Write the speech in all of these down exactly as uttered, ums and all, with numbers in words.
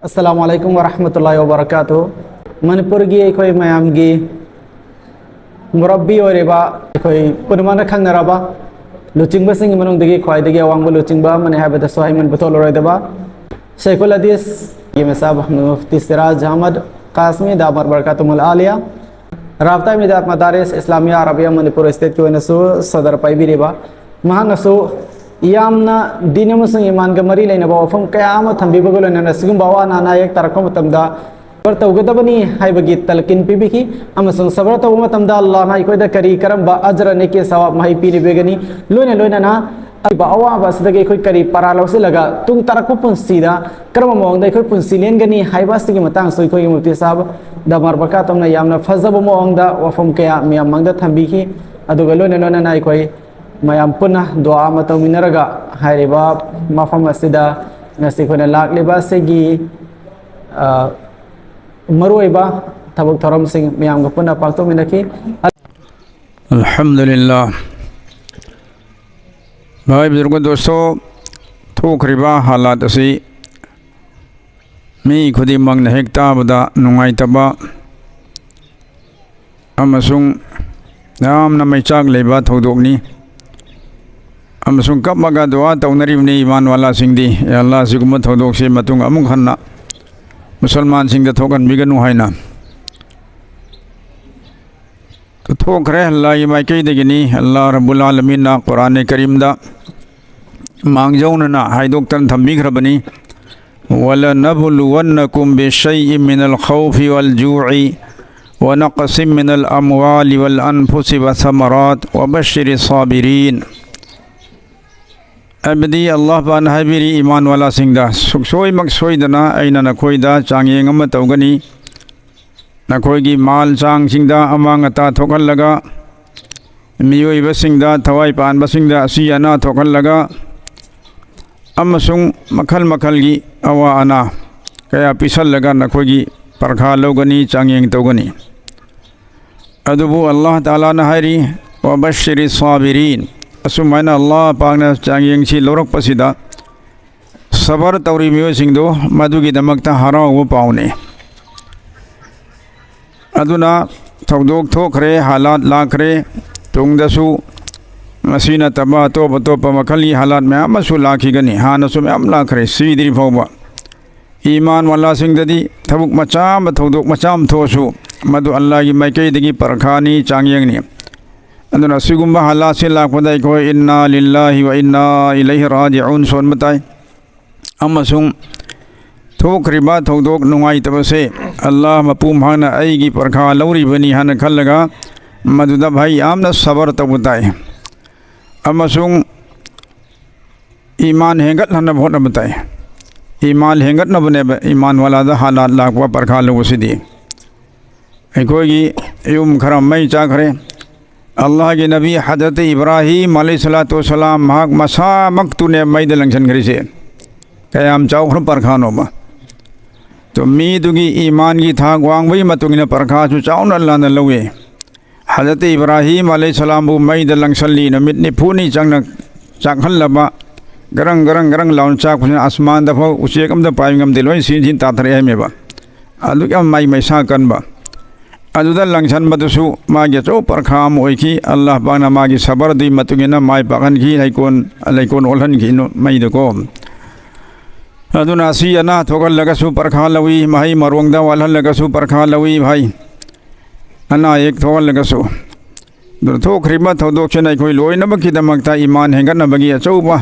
ꯑꯁꯂꯥꯃꯨ ꯑꯂꯥꯏꯀꯨꯝ ꯋꯔꯍꯃꯇꯨꯜꯂꯥꯍꯤ ꯋꯕꯔꯀꯥꯇꯨ꯫ ꯃꯅꯤꯄꯨꯔꯒꯤ ꯑꯩꯈꯣꯏ ꯃꯌꯥꯝꯒꯤ ꯃꯨꯔꯕꯤ ꯑꯣꯏꯔꯤꯕ, ꯑꯩꯈꯣꯏ ꯄꯨꯝꯅꯃꯛꯅ ꯈꯪꯅꯔꯕ ꯂꯨꯆꯤꯡꯕꯁꯤꯡꯒꯤ ꯃꯅꯨꯡꯗꯒꯤ ꯈ꯭ꯋꯥꯏꯗꯒꯤ ꯑꯋꯥꯡꯕ ꯂꯨꯆꯤꯡꯕ ꯑꯃꯅꯤ ꯍꯥꯏꯕꯗꯁꯨ ꯍꯥꯏꯃꯟ ꯄꯨꯊꯣꯛꯂꯔꯣꯏꯗꯕ ꯁꯦꯈꯨꯜ ꯍꯗꯤꯁ ꯃꯁꯥꯕ ꯃꯨꯐꯇꯤ ꯁꯤꯔꯥꯖ ꯑꯍꯃꯗ ꯀꯥꯁꯃꯤ ꯗꯥꯃꯔ ꯕꯔꯀꯥꯇꯨꯃꯨꯜ ꯑꯥꯂꯤꯌꯥ, ꯔꯥꯕꯇꯥ ꯃꯤꯗꯥꯠ ꯃꯗꯥꯔꯤꯁ ꯏꯁꯂꯥꯃꯤꯌꯥ ꯑꯔꯥꯕꯤꯌꯥ ꯃꯅꯤꯄꯨꯔ ꯁ꯭ꯇꯦꯠꯀꯤ ꯑꯣꯏꯅꯁꯨ ꯁꯗꯔ ꯄꯥꯏꯕꯤꯔꯤꯕ, ꯃꯍꯥꯛꯅꯁꯨ ꯌꯥꯝꯅ ꯗꯤꯟ ꯑꯃꯁꯨꯡ ꯏꯃꯥꯟꯒ ꯃꯔꯤ ꯂꯩꯅꯕ ꯋꯥꯐꯝ ꯀꯌꯥ ꯑꯃ ꯊꯝꯕꯤꯕꯒ ꯂꯣꯏꯅꯅ ꯁꯤꯒꯨꯝꯕ ꯑꯋꯥ ꯑꯅꯥ ꯑꯌꯦꯛ ꯇꯥꯔꯛꯄ ꯃꯇꯝꯗ ꯁꯕꯔ ꯇꯧꯒꯗꯕꯅꯤ ꯍꯥꯏꯕꯒꯤ ꯇꯂꯀꯤꯟ ꯄꯤꯕꯤꯈꯤ꯫ ꯑꯃꯁꯨꯡ ꯁꯕꯔ ꯇꯧꯕ ꯃꯇꯝꯗ ꯑꯜꯂꯥꯍꯅ ꯑꯩꯈꯣꯏꯗ ꯀꯔꯤ ꯀꯔꯝꯕ ꯑꯖꯔ ꯅꯦꯀꯤ ꯁꯋꯥꯕ ꯃꯍꯩ ꯄꯤꯔꯤꯕꯒꯅꯤ, ꯂꯣꯏꯅ ꯂꯣꯏꯅꯅ ꯑꯔꯤꯕ ꯑꯋꯥꯕ ꯑꯁꯤꯗꯒꯤ ꯑꯩꯈꯣꯏ ꯀꯔꯤ ꯄꯔꯥ ꯂꯧꯁꯤꯜꯂꯒ ꯇꯨꯡ ꯇꯥꯔꯛꯄ ꯄꯨꯟꯁꯤꯗ ꯀꯔꯝꯕ ꯃꯑꯣꯡꯗ ꯑꯩꯈꯣꯏ ꯄꯨꯟꯁꯤ ꯂꯦꯟꯒꯅꯤ ꯍꯥꯏꯕ ꯑꯁꯤꯒꯤ ꯃꯇꯥꯡꯁꯨ ꯑꯩꯈꯣꯏꯒꯤ ꯃꯨꯐꯇꯤ ꯁꯥꯍꯕ ꯗꯃꯥꯔ ꯕꯔꯀꯥꯇꯨꯝꯅ ꯌꯥꯝꯅ ꯐꯖꯕ ꯃꯑꯣꯡꯗ ꯋꯥꯐꯝ ꯀꯌꯥ ꯃꯤꯌꯥꯝ ꯃꯥꯡꯗ ꯊꯝꯕꯤꯈꯤ꯫ ꯑꯗꯨꯒ ꯂꯣꯏꯅ ꯂꯣꯏꯅꯅ ꯑꯩꯈꯣꯏ ꯃꯌꯥꯝ ꯄꯨꯟꯅ ꯗꯨꯋꯥ ꯑꯃ ꯇꯧꯃꯤꯟꯅꯔꯒ ꯍꯥꯏꯔꯤꯕ ꯃꯐꯝ ꯑꯁꯤꯗ ꯉꯁꯤ ꯑꯩꯈꯣꯏꯅ ꯂꯥꯛꯂꯤꯕ ꯑꯁꯤꯒꯤ, ꯑ, ꯃꯔꯨꯑꯣꯏꯕ ꯊꯕꯛ ꯊꯧꯔꯝꯁꯤꯡ ꯃꯌꯥꯝꯒ ꯄꯨꯟꯅ ꯄꯥꯡꯊꯣꯛꯃꯤꯟꯅꯈꯤ꯫ ꯑꯜꯍꯝꯗꯨꯂꯤꯜꯂꯥꯍ꯫ ꯚꯥꯏ ꯕꯨꯖꯨꯔꯒ ꯗꯣꯁꯇꯣ, ꯊꯣꯛꯈ꯭ꯔꯤꯕ ꯍꯥꯂꯥꯠ ꯑꯁꯤ ꯃꯤ ꯈꯨꯗꯤꯡꯃꯛꯅ ꯍꯦꯛ ꯇꯥꯕꯗ ꯅꯨꯡꯉꯥꯏꯇꯕ ꯑꯃꯁꯨꯡ ꯌꯥꯝꯅ ꯃꯩꯆꯥꯛ ꯂꯩꯕ ꯊꯧꯗꯣꯛꯅꯤ꯫ ꯑꯃꯁꯨꯡ ꯀꯞꯂꯒ ꯗꯨꯋꯥ ꯇꯧꯅꯔꯤꯕꯅꯤ ꯏꯃꯥꯟ ꯋꯥꯂꯥꯁꯤꯡꯗꯤ, "ꯑꯦ ꯑꯜꯂꯥ, ꯑꯁꯤꯒꯨꯝꯕ ꯊꯧꯗꯣꯛꯁꯤ ꯃꯇꯨꯡ ꯑꯃꯨꯛ ꯍꯟꯅ ꯃꯨꯁꯜꯃꯥꯟꯁꯤꯡꯗ ꯊꯣꯛꯍꯟꯕꯤꯒꯅꯨ" ꯍꯥꯏꯅ꯫ ꯊꯣꯛꯈ꯭ꯔꯦ, ꯑꯜꯂꯥꯍꯒꯤ ꯃꯥꯏꯀꯩꯗꯒꯤꯅꯤ꯫ ꯑꯜꯂꯥꯍ ꯔꯕꯨꯜ ꯑꯥꯂꯃꯤꯟꯅ ꯀꯨꯔꯥꯟ ꯀꯔꯤꯝꯗ ꯃꯥꯡꯖꯧꯅꯅ ꯍꯥꯏꯗꯣꯛꯇꯅ ꯊꯝꯕꯤꯈ꯭ꯔꯕꯅꯤ꯫ "ولنبلونكم بشيء من الخوف والجوع ونقص من الأموال والأنفس والثمرات وبشر الصابرين" ꯍꯥꯏꯕꯗꯤ, ꯑꯜꯂꯥꯍ ꯄꯥꯛꯅ ꯍꯥꯏꯕꯤꯔꯤ, ꯏꯃꯥꯟ ꯋꯥꯂꯥꯁꯤꯡꯗ, ꯁꯨꯛꯁꯣꯏꯃꯛ ꯁꯣꯏꯗꯅ ꯑꯩꯅ ꯅꯈꯣꯏꯗ ꯆꯥꯡꯌꯦꯡ ꯑꯃ ꯇꯧꯒꯅꯤ꯫ ꯅꯈꯣꯏꯒꯤ ꯃꯥꯜ ꯆꯥꯡꯁꯤꯡꯗ ꯑꯃꯥꯡ ꯑꯇꯥ ꯊꯣꯛꯍꯜꯂꯒ, ꯃꯤꯑꯣꯏꯕꯁꯤꯡꯗ, ꯊꯋꯥꯏ ꯄꯥꯟꯕꯁꯤꯡꯗ ꯑꯁꯤ ꯑꯅꯥ ꯊꯣꯛꯍꯜꯂꯒ, ꯑꯃꯁꯨꯡ ꯃꯈꯜ ꯃꯈꯜꯒꯤ ꯑꯋꯥ ꯑꯅꯥ ꯀꯌꯥ ꯄꯤꯁꯜꯂꯒ ꯅꯈꯣꯏꯒꯤ ꯄꯔꯈꯥ ꯂꯧꯒꯅꯤ, ꯆꯥꯡꯌꯦꯡ ꯇꯧꯒꯅꯤ꯫ ꯑꯗꯨꯕꯨ ꯑꯜꯂꯥꯍ ꯇꯥꯂꯥꯅ ꯍꯥꯏꯔꯤ, "ꯋꯕꯁꯤꯔꯤ ꯁꯥꯕꯤꯔꯤꯟ"꯫ ꯑꯁꯨꯃꯥꯏꯅ ꯑꯜꯂꯥꯍ ꯄꯥꯛꯅ ꯆꯥꯡꯌꯦꯡꯁꯤ ꯂꯧꯔꯛꯄꯁꯤꯗ, ꯁꯕꯔ ꯇꯧꯔꯤꯕ ꯃꯤꯑꯣꯏꯁꯤꯡꯗꯨ ꯃꯗꯨꯒꯤꯗꯃꯛꯇ ꯍꯔꯥꯎꯕ ꯄꯥꯎꯅꯤ꯫ ꯑꯗꯨꯅ ꯊꯧꯗꯣꯛ ꯊꯣꯛꯈ꯭ꯔꯦ, ꯍꯥꯂꯥꯠ ꯂꯥꯛꯈ꯭ꯔꯦ, ꯇꯨꯡꯗꯁꯨ ꯃꯁꯤ ꯅꯠꯇꯕ ꯑꯇꯣꯞ ꯑꯇꯣꯞꯄ ꯃꯈꯜꯒꯤ ꯍꯥꯂꯥꯠ ꯃꯌꯥꯝ ꯑꯃꯁꯨ ꯂꯥꯛꯈꯤꯒꯅꯤ꯫ ꯍꯥꯟꯅꯁꯨ ꯃꯌꯥꯝ ꯂꯥꯛꯈ꯭ꯔꯦ꯫ ꯁꯤꯗ꯭ꯔꯤ ꯐꯥꯎꯕ ꯏꯃꯥꯟ ꯋꯥꯂꯥꯁꯤꯡꯗꯗꯤ ꯊꯕꯛ ꯃꯆꯥ ꯑꯃ, ꯊꯧꯗꯣꯛ ꯃꯆꯥ ꯑꯃ ꯊꯣꯛꯑꯁꯨ ꯃꯗꯨ ꯑꯜꯂꯥꯍꯒꯤ ꯃꯥꯏꯀꯩꯗꯒꯤ ꯄꯔꯈꯥꯅꯤ, ꯆꯥꯡꯌꯦꯡꯅꯤ꯫ ꯑꯗꯨꯅ ꯑꯁꯤꯒꯨꯝꯕ ꯍꯥꯂꯥꯠꯁꯤ ꯂꯥꯛꯄꯗ ꯑꯩꯈꯣꯏ "ꯏꯟꯅꯥ ꯂꯤꯜꯂꯥꯍꯤ ꯋꯥ ꯏꯟꯅꯥ ꯏꯂꯩꯍꯤ ꯔꯥꯖꯤꯎꯟ" ꯁꯣꯟꯕ ꯇꯥꯏ꯫ ꯑꯃꯁꯨꯡ ꯊꯣꯛꯈ꯭ꯔꯤꯕ ꯊꯧꯗꯣꯛ ꯅꯨꯡꯉꯥꯏꯇꯕꯁꯦ ꯑꯜꯂꯥꯍ ꯃꯄꯨꯝ ꯍꯥꯏꯅ ꯑꯩꯒꯤ ꯄꯔꯈꯥ ꯂꯧꯔꯤꯕꯅꯤ ꯍꯥꯏꯅ ꯈꯜꯂꯒ ꯃꯗꯨꯗ ꯚꯥꯏ ꯌꯥꯝꯅ ꯁꯕꯔ ꯇꯧꯕ ꯇꯥꯏ꯫ ꯑꯃꯁꯨꯡ ꯏꯃꯥꯟ ꯍꯦꯟꯒꯠꯍꯟꯅꯕ ꯍꯣꯠꯅꯕ ꯇꯥꯏ꯫ ꯏꯃꯥꯟ ꯍꯦꯟꯒꯠꯅꯕꯅꯦꯕ ꯏꯃꯥꯟ ꯋꯥꯂꯥꯗ ꯍꯥꯂꯥꯠ ꯂꯥꯛꯄ, ꯄꯔꯈꯥ ꯂꯧꯕꯁꯤꯗꯤ꯫ ꯑꯩꯈꯣꯏꯒꯤ ꯌꯨꯝ ꯈꯔ ꯃꯩ ꯆꯥꯈ꯭ꯔꯦ꯫ ꯑꯜꯂꯥꯍꯒꯤ ꯅꯕꯤ ꯍꯖꯔꯠ ꯏꯕ꯭ꯔꯥꯍꯤꯝ ꯑꯂꯩꯍꯤ ꯁꯂꯥꯇꯨ ꯋꯁꯁꯂꯥꯝ ꯃꯍꯥꯛ ꯃꯁꯥꯃꯛꯇꯨꯅꯦ ꯃꯩꯗ ꯂꯪꯁꯟꯈ꯭ꯔꯤꯁꯦ꯫ ꯀꯌꯥꯝ ꯆꯥꯎꯈ꯭ꯔ ꯄꯔꯈꯥꯅꯣꯕ꯫ ꯇꯣ ꯃꯤꯗꯨꯒꯤ ꯏꯃꯥꯟꯒꯤ ꯊꯥꯛ ꯋꯥꯡꯕꯒꯤ ꯃꯇꯨꯡ ꯏꯟꯅ ꯄꯔꯈꯥꯁꯨ ꯆꯥꯎꯅ ꯑꯜꯂꯥꯍꯅ ꯂꯧꯏ꯫ ꯍꯖꯔꯠ ꯏꯕ꯭ꯔꯥꯍꯤꯝ ꯑꯂꯩꯍꯤ ꯁꯂꯥꯝꯕꯨ ꯃꯩꯗ ꯂꯪꯁꯜꯂꯤ, ꯅꯨꯃꯤꯠ ꯅꯤꯐꯨꯅꯤ ꯆꯪꯅ ꯆꯥꯛꯍꯜꯂꯕ, ꯒꯔꯪ ꯒꯔꯪ ꯒꯔꯪ ꯂꯥꯎꯅ ꯆꯥꯛꯄꯁꯤꯅ ꯑꯁꯃꯥꯟꯗ ꯐꯥꯎ ꯎꯆꯦꯛ ꯑꯝꯇ ꯄꯥꯏꯕ ꯉꯝꯗꯦ, ꯂꯣꯏ ꯁꯤꯟ ꯁꯤꯟ ꯇꯥꯊꯔꯛꯑꯦ ꯍꯥꯏꯃꯦꯕ꯫ ꯑꯗꯨꯛ ꯌꯥꯝ ꯃꯩ ꯃꯩꯁꯥ ꯀꯟꯕ꯫ ꯑꯗꯨꯗ ꯂꯪꯁꯟꯕꯗꯨꯁꯨ ꯃꯥꯒꯤ ꯑꯆꯧꯕ ꯄꯔꯈꯥ ꯑꯃ ꯑꯣꯏꯈꯤ꯫ ꯑꯜꯂꯥꯍ ꯄꯥꯛꯅ ꯃꯥꯒꯤ ꯁꯕꯔꯗꯨꯒꯤ ꯃꯇꯨꯡ ꯏꯟꯅ ꯃꯥꯏ ꯄꯥꯛꯍꯟꯈꯤ, ꯂꯩꯀꯣꯟ, ꯂꯩꯀꯣꯟ ꯑꯣꯜꯍꯟꯈꯤ ꯅꯨ-, ꯃꯩꯗꯨꯀꯣ꯫ ꯑꯗꯨꯅ ꯑꯁꯤ ꯑꯅꯥ ꯊꯣꯛꯍꯜꯂꯒꯁꯨ ꯄꯔꯈꯥ ꯂꯧꯏ, ꯃꯍꯩ ꯃꯔꯣꯡꯗ ꯋꯥꯠꯍꯜꯂꯒꯁꯨ ꯄꯔꯈꯥ ꯂꯧꯏ ꯚꯥꯏ꯫ ꯑꯅꯥ ꯑꯌꯦꯛ ꯊꯣꯛꯍꯜꯂꯒꯁꯨ꯫ ꯑꯗꯨꯅ ꯊꯣꯛꯈ꯭ꯔꯤꯕ ꯊꯧꯗꯣꯛꯁꯤꯅ ꯑꯩꯈꯣꯏ ꯂꯣꯏꯅꯃꯛꯀꯤꯗꯃꯛꯇ ꯏꯃꯥꯟ ꯍꯦꯟꯒꯠꯅꯕꯒꯤ ꯑꯆꯧꯕ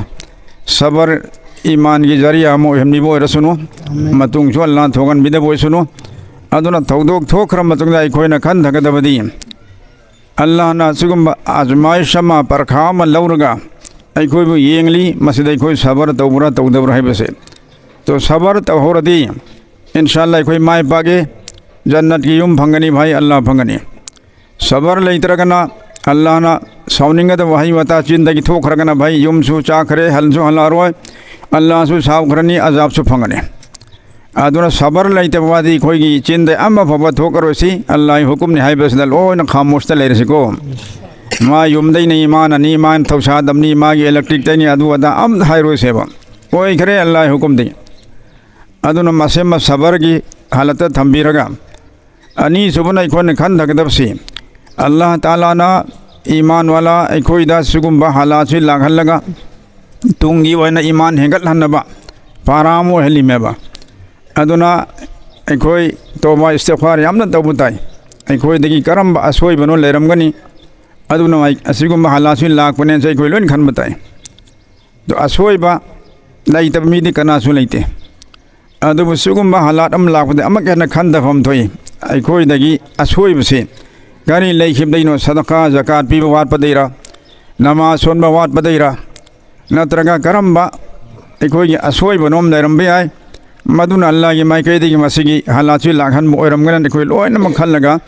ꯁꯕꯔ, ꯏꯃꯥꯟꯒꯤ ꯖꯔꯤꯌꯥ ꯑꯃ ꯑꯣꯏꯍꯟꯕꯤꯕ ꯑꯣꯏꯔꯁꯅꯨ꯫ ꯃꯇꯨꯡꯁꯨ ꯑꯜꯂꯥꯍ ꯊꯣꯛꯍꯟꯕꯤꯗꯕ ꯑꯣꯏꯁꯅꯨ꯫ ꯑꯗꯨꯅ ꯊꯧꯗꯣꯛ ꯊꯣꯛꯈ꯭ꯔ ꯃꯇꯨꯡꯗ ꯑꯩꯈꯣꯏꯅ ꯈꯟꯊꯒꯗꯕꯗꯤ ꯑꯜꯂꯥꯍꯅ ꯑꯁꯤꯒꯨꯝꯕ ꯑꯖꯃꯥꯏꯁ ꯑꯃ, ꯄꯔꯈꯥ ꯑꯃ ꯂꯧꯔꯒ ꯑꯩꯈꯣꯏꯕꯨ ꯌꯦꯡꯂꯤ, ꯃꯁꯤꯗ ꯑꯩꯈꯣꯏ ꯁꯕꯔ ꯇꯧꯕ꯭ꯔꯥ ꯇꯧꯗꯕ꯭ꯔꯥ ꯍꯥꯏꯕꯁꯦ꯫ ꯇꯣ ꯁꯕꯔ ꯇꯧꯍꯧꯔꯗꯤ ꯏꯟꯁꯥ ꯑꯜꯂꯥꯍ ꯑꯩꯈꯣꯏ ꯃꯥꯏ ꯄꯥꯛꯑꯦ, ꯖꯟꯅꯠꯀꯤ ꯌꯨꯝ ꯐꯪꯒꯅꯤ ꯚꯥꯏ, ꯑꯜꯂꯥꯍ ꯐꯪꯒꯅꯤ꯫ ꯁꯕꯔ ꯂꯩꯇ꯭ꯔꯒꯅ ꯑꯜꯂꯥꯍꯅ ꯁꯥꯎꯅꯤꯡꯒꯗꯕ ꯋꯥꯍꯩ ꯋꯥꯇꯥ ꯆꯤꯟꯗꯒꯤ ꯊꯣꯛꯈ꯭ꯔꯒꯅ ꯚꯥꯏ ꯌꯨꯝꯁꯨ ꯆꯥꯈ꯭ꯔꯦ, ꯍꯜꯁꯨ ꯍꯜꯂꯛꯑꯔꯣꯏ, ꯑꯜꯂꯥꯍꯁꯨ ꯁꯥꯎꯈ꯭ꯔꯅꯤ, ꯑꯖꯥꯕꯁꯨ ꯐꯪꯒꯅꯤ꯫ ꯑꯗꯨꯅ ꯁꯕꯔ ꯂꯩꯇꯕ ꯋꯥꯗꯤ ꯑꯩꯈꯣꯏꯒꯤ ꯆꯤꯟꯗ ꯑꯃ ꯐꯥꯎꯕ ꯊꯣꯛꯑꯔꯣꯏꯁꯤ꯫ ꯑꯜꯂꯥꯍꯒꯤ ꯍꯨꯀꯨꯝꯅꯤ ꯍꯥꯏꯕꯁꯤꯗ ꯂꯣꯏꯅ ꯈꯥꯃꯣꯁꯇ ꯂꯩꯔꯁꯤꯀꯣ꯫ ꯃꯥ ꯌꯨꯝꯗꯩꯅꯤ, ꯃꯥꯅꯅꯤ, ꯃꯥꯅ ꯊꯧꯁꯥꯗꯕꯅꯤ, ꯃꯥꯒꯤ ꯏꯂꯦꯛꯇ꯭ꯔꯤꯛꯇꯩꯅꯤ, ꯑꯗꯨ ꯑꯗꯥ ꯑꯝꯇ ꯍꯥꯏꯔꯣꯏꯁꯦꯕ꯫ ꯑꯣꯏꯈ꯭ꯔꯦ ꯑꯜꯂꯥꯍꯒꯤ ꯍꯨꯀꯨꯝꯗꯤ꯫ ꯑꯗꯨꯅ ꯃꯁꯤꯃ ꯁꯕꯔꯒꯤ ꯍꯥꯂꯠꯇ ꯊꯝꯕꯤꯔꯒ, ꯑꯅꯤꯁꯨꯕꯅ ꯑꯩꯈꯣꯏꯅ ꯈꯟꯊꯒꯗꯕꯁꯤ, ꯑꯜꯂꯥꯍ ꯇꯥꯂꯥꯅ ꯏꯃꯥꯟ ꯋꯥꯂꯥ ꯑꯩꯈꯣꯏꯗ ꯁꯤꯒꯨꯝꯕ ꯍꯥꯂꯥꯠꯁꯤ ꯂꯥꯛꯍꯜꯂꯒ, ꯇꯨꯡꯒꯤ ꯑꯣꯏꯅ ꯏꯃꯥꯟ ꯍꯦꯟꯒꯠꯍꯟꯅꯕ ꯄꯥꯔꯥ ꯑꯃ ꯑꯣꯏꯍꯜꯂꯤꯃꯦꯕ꯫ ꯑꯗꯨꯅ ꯑꯩꯈꯣꯏ ꯇꯧꯕ ꯏꯁꯇꯤꯒꯐꯥꯔ ꯌꯥꯝꯅ ꯇꯧꯕ ꯇꯥꯏ꯫ ꯑꯩꯈꯣꯏꯗꯒꯤ ꯀꯔꯝꯕ ꯑꯁꯣꯏꯕꯅꯣ ꯂꯩꯔꯝꯒꯅꯤ, ꯑꯗꯨꯅ ꯑꯩ ꯑꯁꯤꯒꯨꯝꯕ ꯍꯥꯂꯥꯠꯁꯤ ꯂꯥꯛꯄꯅꯦꯅ ꯑꯩꯈꯣꯏ ꯂꯣꯏꯅ ꯈꯟꯕ ꯇꯥꯏ꯫ ꯑꯗꯣ ꯑꯁꯣꯏꯕ ꯂꯩꯇꯕ ꯃꯤꯗꯤ ꯀꯅꯥꯁꯨ ꯂꯩꯇꯦ꯫ ꯑꯗꯨꯕꯨ ꯁꯤꯒꯨꯝꯕ ꯍꯥꯂꯥꯠ ꯑꯃ ꯂꯥꯛꯄꯗ ꯑꯃꯛ ꯍꯦꯟꯅ ꯈꯟꯊꯐꯝ ꯊꯣꯛꯏ꯫ ꯑꯩꯈꯣꯏꯗꯒꯤ ꯑꯁꯣꯏꯕꯁꯤ ꯀꯔꯤ ꯂꯩꯈꯤꯕꯗꯩꯅꯣ? ꯁꯗꯀꯥ, ꯖꯀꯥꯠ ꯄꯤꯕ ꯋꯥꯠꯄꯗꯩꯔ? ꯅꯃꯥꯖ ꯁꯣꯟꯕ ꯋꯥꯠꯄꯗꯩꯔ? ꯅꯠꯇ꯭ꯔꯒ ꯀꯔꯝꯕ ꯑꯩꯈꯣꯏꯒꯤ ꯑꯁꯣꯏꯕꯅꯣꯝ ꯂꯩꯔꯝꯕ ꯌꯥꯏ꯫ ꯃꯗꯨꯅ ꯑꯜꯂꯥꯍꯒꯤ ꯃꯥꯏꯀꯩꯗꯒꯤ ꯃꯁꯤꯒꯤ ꯍꯥꯂꯥꯠꯁꯤ ꯂꯥꯛꯍꯟꯕ ꯑꯣꯏꯔꯝꯒꯅꯤ꯫ ꯑꯩꯈꯣꯏ ꯂꯣꯏꯅꯃꯛ ꯈꯜꯂꯒ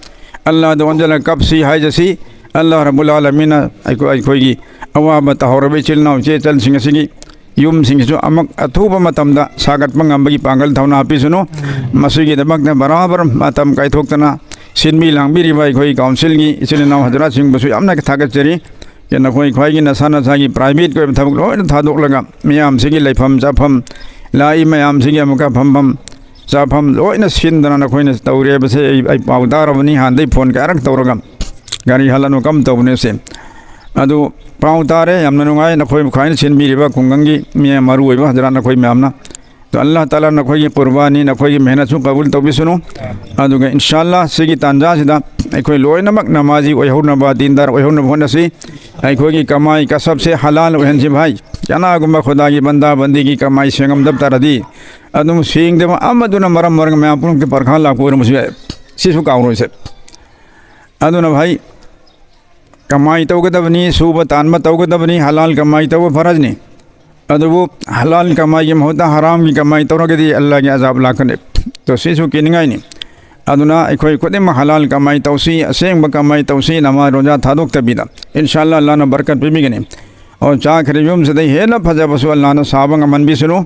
ꯑꯜꯂꯥꯍꯗ ꯑꯣꯟꯁꯤꯜꯂꯒ ꯀꯞꯁꯤ ꯍꯥꯏꯖꯁꯤ꯫ ꯑꯜꯂꯥꯍ ꯔꯕꯨꯜ ꯑꯥꯂꯃꯤꯟꯅ ꯑꯩꯈꯣꯏ, ꯑꯩꯈꯣꯏꯒꯤ ꯑꯋꯥꯕ ꯇꯥꯍꯧꯔꯕ ꯏꯆꯤꯜ ꯏꯅꯥꯎ ꯏꯆꯦ ꯏꯆꯜꯁꯤꯡ ꯑꯁꯤꯒꯤ ꯌꯨꯝꯁꯤꯡꯁꯤꯁꯨ ꯑꯃꯨꯛ ꯑꯊꯨꯕ ꯃꯇꯝꯗ ꯁꯥꯒꯠꯄ ꯉꯝꯕꯒꯤ ꯄꯥꯡꯒꯜ ꯊꯧꯅꯥ ꯄꯤꯁꯅꯨ꯫ ꯃꯁꯤꯒꯤꯗꯃꯛꯇ ꯕꯔꯥꯕꯔ ꯃꯇꯝ ꯀꯥꯏꯊꯣꯛꯇꯅ ꯁꯤꯟꯕꯤ ꯂꯥꯡꯕꯤꯔꯤꯕ ꯑꯩꯈꯣꯏ ꯀꯥꯎꯟꯁꯤꯜꯒꯤ ꯏꯆꯤꯜ ꯏꯅꯥꯎ ꯍꯖꯔꯥꯠꯁꯤꯡꯕꯨꯁꯨ ꯌꯥꯝꯅ ꯊꯥꯒꯠꯆꯔꯤ꯫ ꯅꯈꯣꯏ ꯈ꯭ꯋꯥꯏꯒꯤ ꯅꯁꯥ ꯅꯁꯥꯒꯤ ꯄ꯭ꯔꯥꯏꯚꯦꯠꯀꯤ ꯑꯣꯏꯕ ꯊꯕꯛ ꯂꯣꯏꯅ ꯊꯥꯗꯣꯛꯂꯒ ꯃꯤꯌꯥꯝꯁꯤꯒꯤ ꯂꯩꯐꯝ ꯆꯥꯐꯝ, ꯂꯥꯛꯏ ꯃꯌꯥꯝꯁꯤꯒꯤ ꯑꯃꯨꯛꯀ ꯐꯝꯐꯝ ꯆꯥꯐꯝ ꯂꯣꯏꯅ ꯁꯤꯟꯗꯅ ꯅꯈꯣꯏꯅ ꯇꯧꯔꯦꯕꯁꯦ ꯑꯩ, ꯑꯩ ꯄꯥꯎ ꯇꯥꯔꯕꯅꯤ꯫ ꯍꯥꯟꯅꯗꯩ ꯐꯣꯟ ꯀꯌꯥꯔꯛ ꯇꯧꯔꯒ ꯒꯥꯔꯤ ꯍꯜꯂꯅꯨ ꯀꯝ ꯇꯧꯕꯅꯦ ꯁꯦ꯫ ꯑꯗꯨ ꯄꯥꯎ ꯇꯥꯔꯦ, ꯌꯥꯝꯅ ꯅꯨꯡꯉꯥꯏ꯫ ꯅꯈꯣꯏ ꯈ꯭ꯋꯥꯏꯅ ꯁꯤꯟꯕꯤꯔꯤꯕ ꯈꯨꯡꯒꯪꯒꯤ ꯃꯤ ꯃꯔꯨ ꯑꯣꯏꯕ ꯍꯖꯔꯥꯠ ꯅꯈꯣꯏ ꯃꯌꯥꯝꯅ꯫ ꯑꯗꯣ ꯑꯜꯂꯥꯍ ꯇꯥꯂꯥ ꯅꯈꯣꯏꯒꯤ ꯀꯨꯔꯕꯥꯅꯤ, ꯅꯈꯣꯏꯒꯤ ꯃꯦꯍꯅꯠꯁꯨ ꯀꯕꯨꯜ ꯇꯧꯕꯤꯁꯅꯨ꯫ ꯑꯗꯨꯒ ꯏꯟꯁꯥ ꯑꯜꯂꯥꯍ ꯁꯤꯒꯤ ꯇꯥꯟꯖꯥꯁꯤꯗ ꯑꯩꯈꯣꯏ ꯂꯣꯏꯅꯃꯛ ꯅꯃꯥꯖꯤ ꯑꯣꯏꯍꯧꯅꯕ, ꯗꯤꯟꯗꯥꯔ ꯑꯣꯏꯍꯧꯅꯕ ꯍꯣꯠꯅꯁꯤ꯫ ꯑꯩꯈꯣꯏꯒꯤ ꯀꯃꯥꯏ ꯀꯁꯕꯁꯦ ꯍꯂꯥꯜ ꯑꯣꯏꯍꯟꯁꯤ ꯚꯥꯏ꯫ ꯀꯅꯥꯒꯨꯝꯕ ꯈꯨꯗꯥꯒꯤ ꯕꯟꯗꯥ ꯕꯟꯗꯤꯒꯤ ꯀꯃꯥꯏ ꯁꯦꯡꯉꯝꯗꯕ ꯇꯥꯔꯗꯤ, ꯑꯗꯨꯝ ꯁꯦꯡꯗꯕ ꯑꯃꯗꯨꯅ ꯃꯔꯝ ꯑꯣꯏꯔꯒ ꯃꯌꯥꯝ ꯄꯨꯝꯅꯃꯛꯀꯤ ꯄꯔꯈꯥ ꯂꯥꯛꯄ ꯑꯣꯏꯔꯝꯕꯁꯨ ꯌꯥꯏ꯫ ꯁꯤꯁꯨ ꯀꯥꯎꯔꯣꯏꯁꯦ꯫ ꯑꯗꯨꯅ ꯚꯥꯏ, ꯀꯃꯥꯏ ꯇꯧꯒꯗꯕꯅꯤ, ꯁꯨꯕ ꯇꯥꯟꯕ ꯇꯧꯒꯗꯕꯅꯤ, ꯍꯂꯥꯜ ꯀꯃꯥꯏ ꯇꯧꯕ ꯐꯔꯖꯅꯤ꯫ ꯑꯗꯨꯕꯨ ꯍꯂꯥꯜ ꯀꯃꯥꯏꯒꯤ ꯃꯍꯨꯠꯇ ꯍꯔꯥꯝꯒꯤ ꯀꯃꯥꯏ ꯇꯧꯔꯒꯗꯤ ꯑꯜꯂꯥꯍꯒꯤ ꯑꯖꯥꯕ ꯂꯥꯛꯀꯅꯤ꯫ ꯑꯗꯣ ꯁꯤꯁꯨ ꯀꯤꯅꯤꯡꯉꯥꯏꯅꯤ꯫ ꯑꯗꯨꯅ ꯑꯩꯈꯣꯏ ꯈꯨꯗꯤꯡꯃꯛ ꯍꯂꯥꯜ ꯀꯃꯥꯏ ꯇꯧꯁꯤ, ꯑꯁꯦꯡꯕ ꯀꯃꯥꯏ ꯇꯧꯁꯤ, ꯅꯃꯥꯖ ꯔꯣꯖꯥ ꯊꯥꯗꯣꯛꯇꯕꯤꯗ꯫ ꯏꯟꯁꯥ ꯑꯜꯂꯥꯍ, ꯑꯜꯂꯥꯍꯅ ꯕꯔꯀꯠ ꯄꯤꯕꯤꯒꯅꯤ꯫ ꯑꯣ, ꯆꯥꯈ꯭ꯔꯤꯕ ꯌꯨꯝꯁꯤꯗ ꯍꯦꯟꯅ ꯐꯖꯕꯁꯨ ꯑꯜꯂꯥꯍꯅ ꯁꯥꯕ ꯉꯝꯍꯟꯕꯤꯁꯅꯨ꯫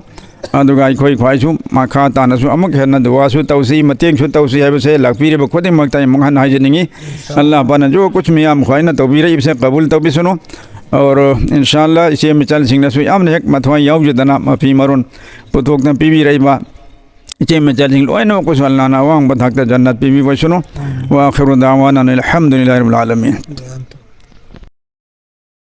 ꯑꯗꯨꯒ ꯑꯩꯈꯣꯏ ꯈ꯭ꯋꯥꯏꯁꯨ ꯃꯈꯥ ꯇꯥꯅꯁꯨ ꯑꯃꯨꯛ ꯍꯦꯟꯅ ꯗꯨꯋꯥꯁꯨ ꯇꯧꯁꯤ, ꯃꯇꯦꯡꯁꯨ ꯇꯧꯁꯤ ꯍꯥꯏꯕꯁꯦ ꯂꯥꯛꯄꯤꯔꯤꯕ ꯈꯨꯗꯤꯡꯃꯛꯇ ꯑꯩ ꯑꯃꯨꯛ ꯍꯟꯅ ꯍꯥꯏꯖꯅꯤꯡꯉꯤ꯫ ꯑꯜꯂꯥꯍ ꯄꯥꯅꯁꯨ ꯀꯨꯁ ꯃꯤꯌꯥꯝ ꯈ꯭ꯋꯥꯏꯅ ꯇꯧꯕꯤꯔꯛꯏꯕꯁꯦ ꯀꯕꯨꯜ ꯇꯧꯕꯤꯁꯅꯨ꯫ और इंशाल्लाह ꯏꯆꯦ ꯃꯆꯜꯁꯤꯡꯅꯁꯨ ꯌꯥꯝꯅ ꯍꯦꯛ ꯃꯊ꯭ꯋꯥꯏ ꯌꯥꯎꯖꯗꯅ ꯃꯐꯤ ꯃꯔꯣꯟ ꯄꯨꯊꯣꯛꯇꯅ ꯄꯤꯕꯤꯔꯛꯏꯕ ꯏꯆꯦ ꯃꯆꯜꯁꯤꯡ ꯂꯣꯏꯅꯃꯛꯄꯨꯁꯨ ꯑꯜꯂꯥꯍꯅ ꯑꯋꯥꯡꯕ ꯊꯥꯛꯇ ꯖꯟꯅꯠ ꯄꯤꯕꯤꯕꯁꯅꯨ꯫ وآخر دعوانا أن الحمد لله رب العالمين.